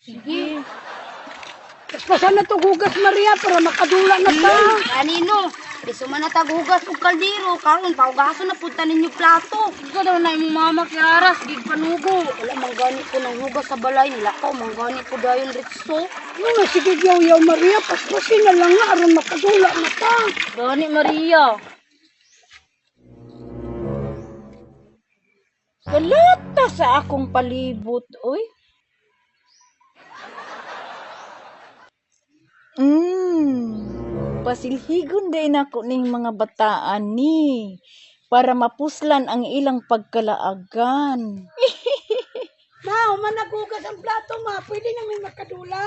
Sige. Paspasan na to hugas, Maria, para makadula na ta. Kanino? Biso man na taghugas og kaldero karon pahugason na pud ta ninyo plato. Ikaw daw na imong mama Kiara, sige panugo. Wala man gani ko nang hugas sa balay nila ko man gani ko dayon ritso. Ano nga, sige yaw-yaw, Maria, paspasin na lang nga aron makadula na ta. Gani, Maria. Kalata sa akong palibot, oy. Pasilhigon din ako ning mga bataan ni para mapuslan ang ilang pagkalaagan. Ma, human naghugas ang plato, ma. Pwede namin makadula.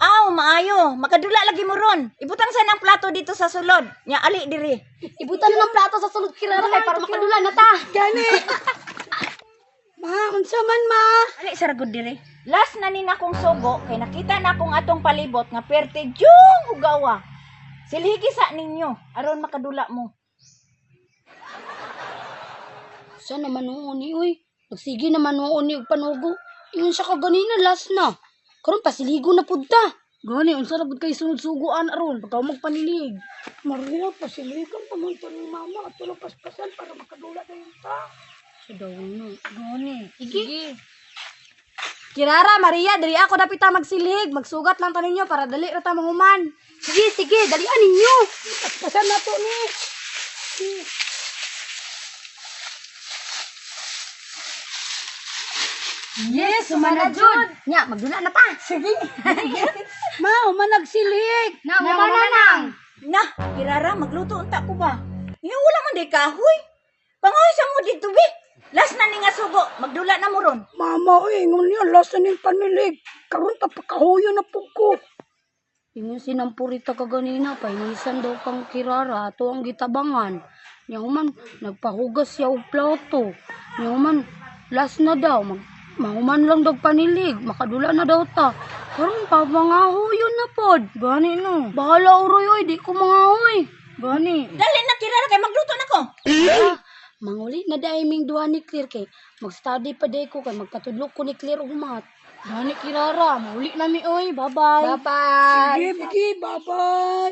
Aw, maayo. Makadula lagi mo ron. Ibutang sana ang plato dito sa sulod. Nya ali diri. Ibutan na ng plato sa sulod Kirara kay para makadula na ta. Gani. Ma, unsa man, ma? Ali sa ragod diri. Last na ni nakong sugo kay nakita na akong atong palibot nga perte yung hugawa. Silhigi sa ninyo aron makadula mo. Sa naman noon ni oy. Nagsige naman noon ni og panugo. Ingon siya kaganina last na. Karon pasiligo na pud ta. Gani, unsa ra pud kay sunod suguan aron pagka magpanilig. Maria, pasiligan pa man ito ni mama at tulong paspasan para makadula na yung ta. Sa daw no. Gani. Sige. Kirara, Maria, diri ako dapit ta magsilhig. Magsugat lang ta ninyo para dali ra ta mahuman. Sige, sige, dalian ninyo. Paspasan na to ni. Yes, humana jud. Nya, magdula na ta. Sige. Ma, human nagsilig. Na, humana nang. Na, Kirara, magluto unta ko ba? Nga wala man day kahoy. Pangoy sa mo dito be. Last na ni nga sugo, magdula na mo ron. Mama, oy, ingon niya, last na ning panilig. Karon ta pakahuyo na pud ko. Ingon sinampurita ka ganina, painisan daw kang Kirara, ato ang gitabangan. Nya human, nagpahugas siya og plato. Nya human, last na daw, mahuman lang daw panilig, makadula na daw ta. Karon pa mga huyon na pod. Gani no. Bahala uroy oy, di ko mga huy. Gani. Dali na Kirara kay magluto na ko. Manguli na dahil ming duha ni Claire kay mag-study pa day ko kay magpatudlo ko ni Claire og math. Gani, Kirara, mauli na mi oy. Bye-bye. Bye-bye. Sige, sige, bye-bye.